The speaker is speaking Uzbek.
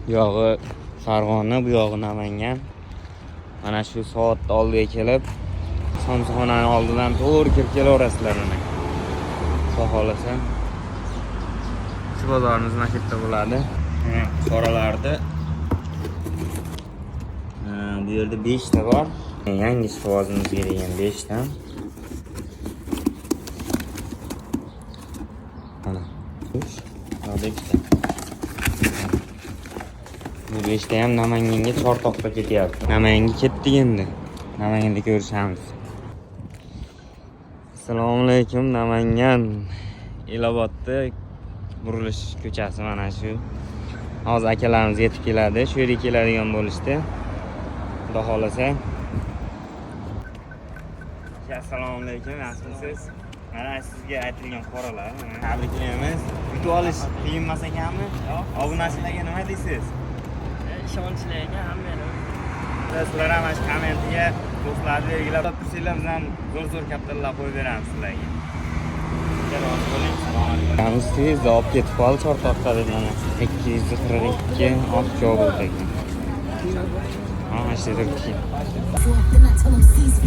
Bu yog'i Farg'ona, bu yog'i Namangan. Mana shu soatni oldiga kelib, somsaxonani oldidan to'g'ri kirib kelaverasizlar mana. Xudo xohlasa. Shu bozorimiz mana shu yerda bo'ladi. Qoralarni bu yerda 5 ta bor. Yangi shivozimizga degan 5 ta. Mana. 3, 5 ta. Bu 5 ta ham Namanganga Chortoqqa ketyapti. Namanganga ketdik endi. Namanganda ko'rishamiz. Assalomu alaykum, Namangan. Elobodda burilish ko'chasi mana shu. Hozir akalarimiz yetib keladi. Shu yerga keladigan bo'lishdi. Xudo xohlasa. Assalomu alaykum, yaxshimisiz? Mana sizga aytilgan qoralar. Tabriklaymiz. Yutib olish qiyin emas ekanmi? Obunachilarga nima deysiz? Ishonchli ekan hammani. Sizlar ham mana shu kommentiga do'stlarni belgilab tursanglar, biz ham zo'r-zo'r kapitallar qo'yib beramiz sizlarga. Rozi bo'ling. Assalomu alaykum. Tezda olib ketib qoldi Chortoqqa deb mana 242 oq Cobalt ekan. Ha, mana shu yerda turibdi. Then I tell him cease.